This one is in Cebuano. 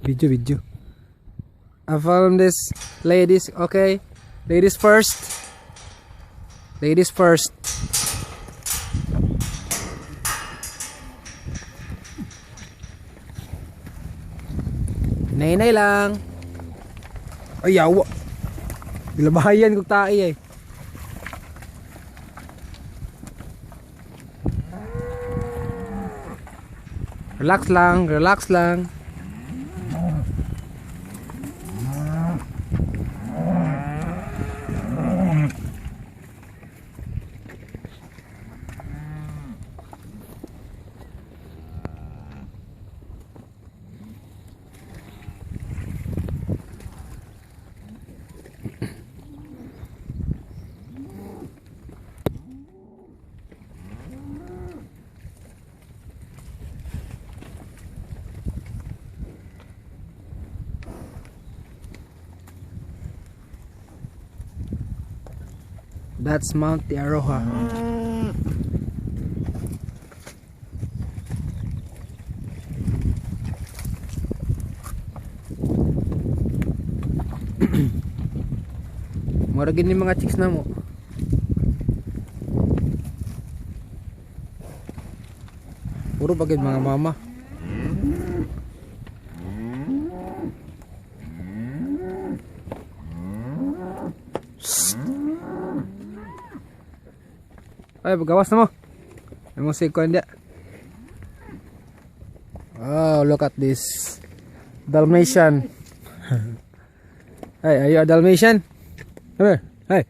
Video, video. I film this, ladies, okay? Ladies first. Ladies first. Nay-nay lang. Ay, yawa. Bilabayan kong tae eh. Relax lang, relax lang. That's Mount de Aroha. Mura gini mga chicks na mo. Puro bagay mga mama. Ay, pagawas na mo. Ay mo si Kuan dia. Oh, look at this. Dalmatian. Hey, are you a Dalmatian? Come here. Hey.